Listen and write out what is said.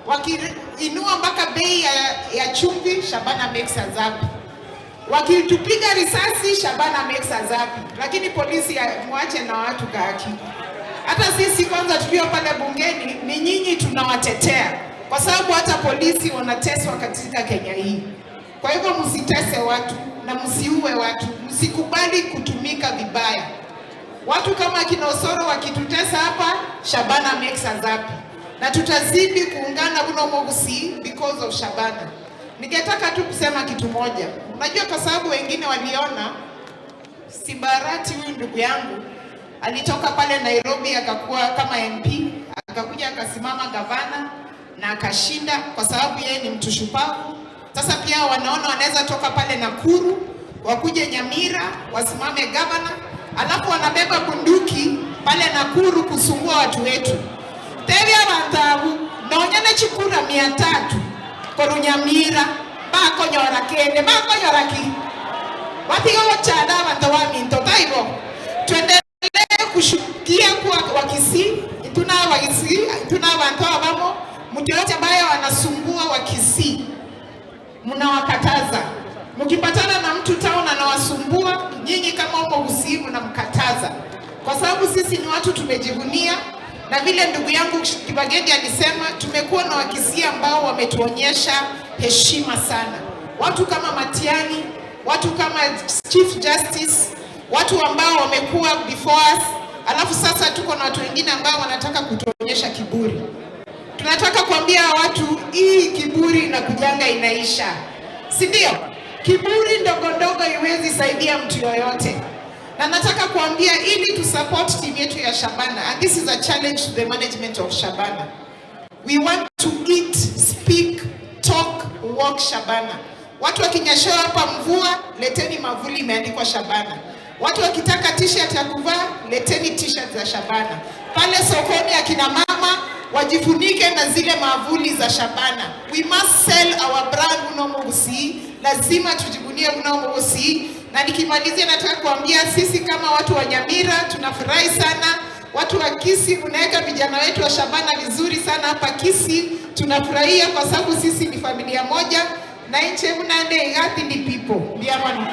Wakiinua mpaka bei ya chumvi, Shabana makes us happy. Wakitupiga risasi, Shabana makes us happy. Lakini polisi mwache na watu kaki. Hata sisi kwanza tukiwa pale bungeni ni nyinyi tunawatetea, kwa sababu hata polisi wanateswa katika Kenya hii. Kwa hivyo msitese watu na msiue watu, msikubali kutumika vibaya. Watu kama akina Osoro wakitutesa hapa, Shabana makes us happy, na tutazidi kuungana kuno Mogusi because of Shabana. Ningetaka tu kusema kitu moja, unajua, kwa sababu wengine waliona Simbarati huyu ndugu yangu alitoka pale Nairobi akakuwa kama MP, akakuja akasimama gavana na akashinda, kwa sababu yeye ni mtu shupavu. Sasa pia wanaona wanaweza toka pale Nakuru wakuje Nyamira wasimame gavana, alafu wanabeba bunduki pale Nakuru kusumbua watu wetu. Tebia bantu nonyene chikura 300 koru Nyamira bakonyora kende bakonyora ki watiga gochanda abantu wa minto taibo. Tuendelee kushukia kuwa Wakisii, tuna Wakisii, tuna abantu abamo. Mtu yote ambaye wanasumbua Wakisii mnawakataza. Mkipatana na mtu town anawasumbua nyinyi, kama umo Gusii mnamkataza, kwa sababu sisi ni watu tumejivunia, na vile ndugu yangu Kibagendi alisema, tumekuwa na Wakisii ambao wametuonyesha heshima sana, watu kama Matiang'i, watu kama Chief Justice, watu ambao wamekuwa before us. Alafu sasa tuko na watu wengine ambao wanataka kutuonyesha kiburi. Tunataka kuambia watu hii kiburi inakujanga inaisha, si ndio? Kiburi ndogo ndogo iwezi saidia mtu yoyote, na nataka kuambia ili tu support team yetu ya Shabana, and this is a challenge to the management of Shabana. We want to eat, speak, talk, walk Shabana. Watu wakinyeshewa hapa mvua, leteni mavuli imeandikwa Shabana. Watu wakitaka t-shirt ya kuvaa, leteni t-shirt za Shabana. Pale sokoni akina mama wajifunike na zile mavuli za Shabana. We must sell our brand Unomogusi. Lazima tujivunie Unomogusi. Na nikimalizia, nataka kuambia sisi kama watu wa Nyamira tunafurahi sana. Watu wa Kisii, unaweka vijana wetu wa Shabana vizuri sana hapa Kisii. Tunafurahia kwa sababu sisi ni familia moja na nche munande igathi ni people. Ndiamano.